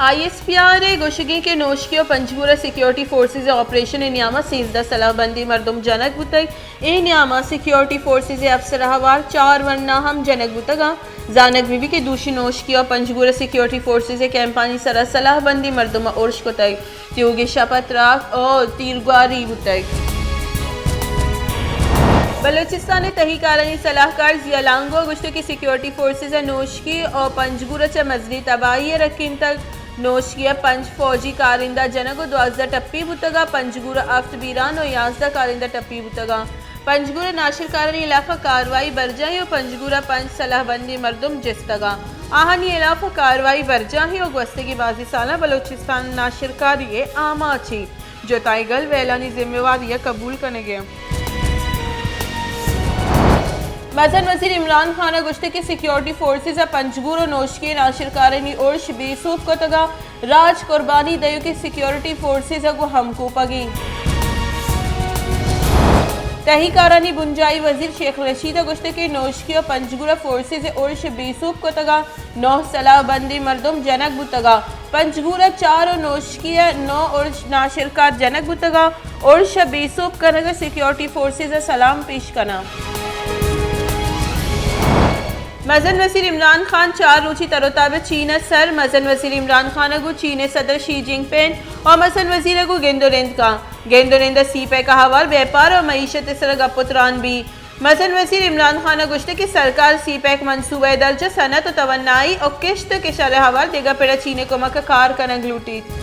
I S P R ءِ گوشگ اِنت کہ نوشکی ءُ پنجگور ءَ سیکیورٹی فورسز ءِ آپریشن ءِ نیام ءَ سیزدہ سلاہ بندیں مردم جنگ بوتگ۔ اے نیام ءَ سیکیورٹی فورسز ءِ افسر ءُ ہوار چار ورنا ہم جنگ بوتگ اَنت۔ زانگ بہ بیت کہ دوشی نوشکی ءُ پنجگور ءَ سیکیورٹی فورسز ءِ کیمپانی سر ءَ سلاہ بندیں مردم ءَ ارش کتگ۔ تیوگیں شپ ءَ تراک ءُ تیرگواری بوتگ۔ بلوچستان ءِ تہی کارانی سلاہکار ضیاء لانگو ءَ گوشتگ کہ سیکیورٹی فورسز ءَ نوشکی ءُ پنجگور ءَ چہ مزنیں تباہی ءَ رکینتگ۔ نوشکی ءَ پنچ فوجی کارندہ جنگ ءُ دوازدہ ٹپی بوتگ ءُ پنجگور ءَ ہفت بیران ءُ یازدہ کارندہ ٹپی بوتگ اَنت۔ پنجگور ءَ ناشرکارانی ہلاف ءَ کاروائی برجاہ ایں ءُ پنجگور ءَ پنچ سلاہ بندیں مردم جستگ اَنت۔ آہانی ہلاف ءَ کاروائی برجاہ ایں ءُ گوستگیں بازیں سالاں بلوچستان ناشرکاری ءِ آماچ ایں۔ جتائیں گل ویلانی ذمہ واری ءَ قبول کنگ ءَ اَنت۔ مزن وزیر عمران خان ءَ گوشتگ کہ سیکیورٹی فورسز ءَ پنجگور ءُ نوشکی ءِ ناشرکارانی ارش بے سوب کتگ ءُ راج قربانی دئیوکیں سیکیورٹی فورسز ءَ گوں ہمکوپگ ایں۔ تہی کارانی بنجاہی وزیر شیخ رشید ءَ گوشتگ کہ نوشکی ءُ پنجگور ءَ فورسز ءِ ارش بے سوب کتگ ءُ نو سلاہ بندیں مردم جنگ بوتگ ءُ پنجگور ءَ چار ءُ نوشکی ءَ نو ارش ناشرکار جنگ بوتگ ءُ ارش ءَ بے سوب کنگ ءَ سیکیورٹی فورسز ءَ سلام پیش کناں۔ مزن وزیر عمران خان چار روچی تر ءُ تاب ءَ چین ءَ سر۔ مزن وزیر عمران خان ءَ گوں چین ءِ صدر شی جن پنگ ءُ مزن وزیر ءَ گوں گند ءُ نند کنت۔ گند ءُ نند ءَ سی پیک ءِ ہوار، بیپار ءُ معیشت ءِ سر ءَ گپ ءُ تران بیت۔ مزن وزیر عمران خان ءَ گوشتگ کہ سرکار سی پیک منصوبہ ءِ درچ ءَ صنعت ءُ توانائی ءُ کشت ءُ کشار ءِ ہوار دگہ پڑ ءَ چین ءِ کمک ءَ کار کنگ لوٹیت۔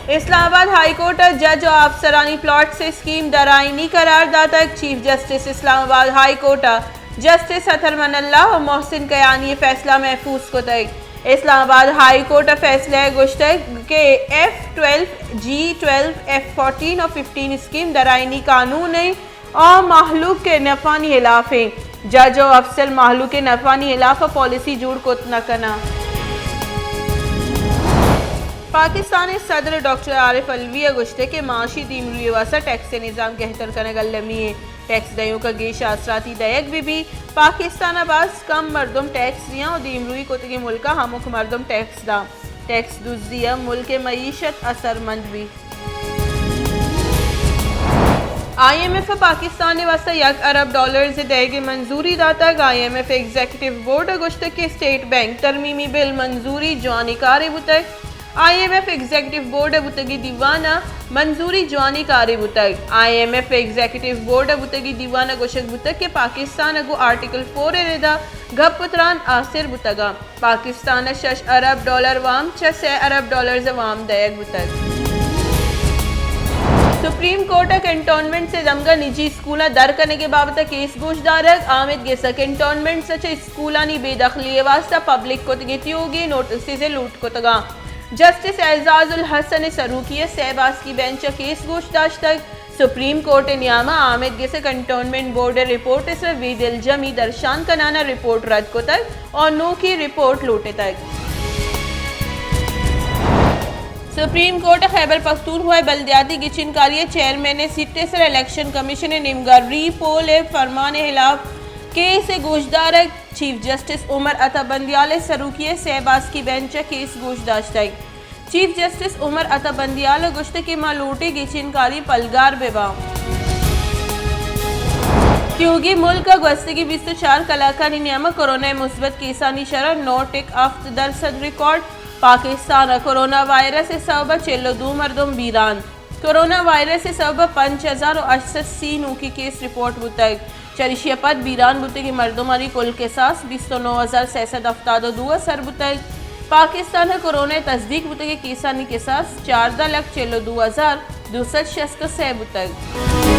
اسلام آباد ہائی کورٹ ءَ جج ءُ آفسرانی پلاٹس ءِ اسکیم درآئینی قرار داتگ۔ چیف جسٹس اسلام آباد ہائی کورٹ ءَ جسٹس اطہر من اللہ ءُ محسن کیانی ءِ فیصلہ محفوظ کتگ۔ اسلام آباد ہائی کورٹ ءَ فیصلہ ءَ گوشتگ کہ ایف ٹویلو، جی ٹویلو، ایف فورٹین ءُ ففٹین اسکیم درآئینی قانون ایں ءُ مہلوک ءِ نفعانی ہلاف ایں۔ جج ءُ افسر مہلوک ءِ نفعانی ہلاف ءَ پالیسی جوڑ کت نہ کناں۔ پاکستان ءِ صدر ڈاکٹر عارف علوی ءَ گوشتگ کہ معاشی دیمروئی ءِ واستہ ٹیکس ءِ نظام گہتر کنگ المی ایں۔ ٹیکس دئیوک ءَ گیش آسراتی دئیگ بہ بیت۔ پاکستان ءَ باز کم مردم ٹیکس دیاں ءُ دیمروئی کتگیں ملکاں ہمک مردم ٹیکس داں۔ ٹیکس دزی ءَ ملک ءِ معیشت اثرمند بیت۔ آئی ایم ایف ءَ پاکستان ءِ واستہ یک ارب ڈالرز ءِ دئیگ ءِ منظوری داتگ۔ I M F executive board ءَ گوشتگ کہ اسٹیٹ بینک ترمیمی بل منظوری جوانیں کارے بوتگ۔ I M F executive board ءِ بوتگی دیوان ءَ منظوری جوانیں کارے بوتگ۔ I M F executive board ءِ بوتگی دیوان ءَ گوشگ بوتگ کہ پاکستان ءَ گوں آرٹیکل فور ءِ ردا گپ ءُ تران آسر بوتگ اَنت۔ پاکستان ءَ شش ارب ڈالر وام چہ سئے ارب ڈالرز ءِ وام دئیگ بوتگ۔ سپریم کورٹ ءَ کنٹونمنٹس ءِ دمگ ءَ نجی اسکولاں در کنگ ءِ بابت ءَ کیس گوش دارگ۔ آمید گس ءَ کنٹونمنٹس ءَ چہ اسکولانی بے دخلی ءِ واستہ پبلک کتگیں تیوگیں نوٹسز ءِ لوٹ کتگ اَنت۔ جسٹس اعزاز الحسن ءِ سروکی ءَ سئے باسکی بینچ ءَ کیس گوش داشتگ۔ سپریم کورٹ ءِ نیام ءَ آمید گس ءَ کنٹونمنٹ بورڈ ءِ رپورٹ ءِ سر ءَ بے دلجمی درشان کنان ءَ رپورٹ رد کتگ ءُ نوکیں رپورٹ لوٹتگ۔ سپریم کورٹ ءَ خیبر پختونخوا ءِ بلدیاتی گچین کاری ءِ چیئرمین ءِ سیٹ ءِ سر ءَ الیکشن کمیشن ءِ نیمگ ءَ ری پول ءِ فرمان ءِ ہلاپ کیس ءِ گوشدارگ۔ چیف جسٹس عمر عطا بندیال ءِ سروکی ءِ سئے باسکی بینچ ءَ کیس گوش داشتگ۔ چیف جسٹس عمر عطا بندیال ءَ گوشتگ کہ ما لوٹیں گچین کاری پلگار بہ باں۔ تیوگیں ملک ءَ گوستگیں بیست ءُ چار کلاکانی نیام ءَ کورونا ءِ مثبت کیسانی شرح نو ٹک ہفت درسد ریکارڈ۔ پاکستان ءَ کورونا وائرس ءِ سبب ءَ چل ءُ دو مردم بیران۔ کورونا وائرس ءِ سبب ءَ پنچ ہزار ءُ ہشت سد سی نوکیں کیس رپورٹ بوتگ۔ چریشی ءَ پد بیران بوتگیں مردمانی کل کساس بیست ءُ نو ہزار سئے سد ہفتاد ءُ دو ءَ سر بوتگ۔ پاکستان ءَ کورونا ءِ تصدیق بوتگیں کیسانی کساس چاردہ لکھ چل ءُ دو ہزار دو سد شست ءُ سئے بوتگ۔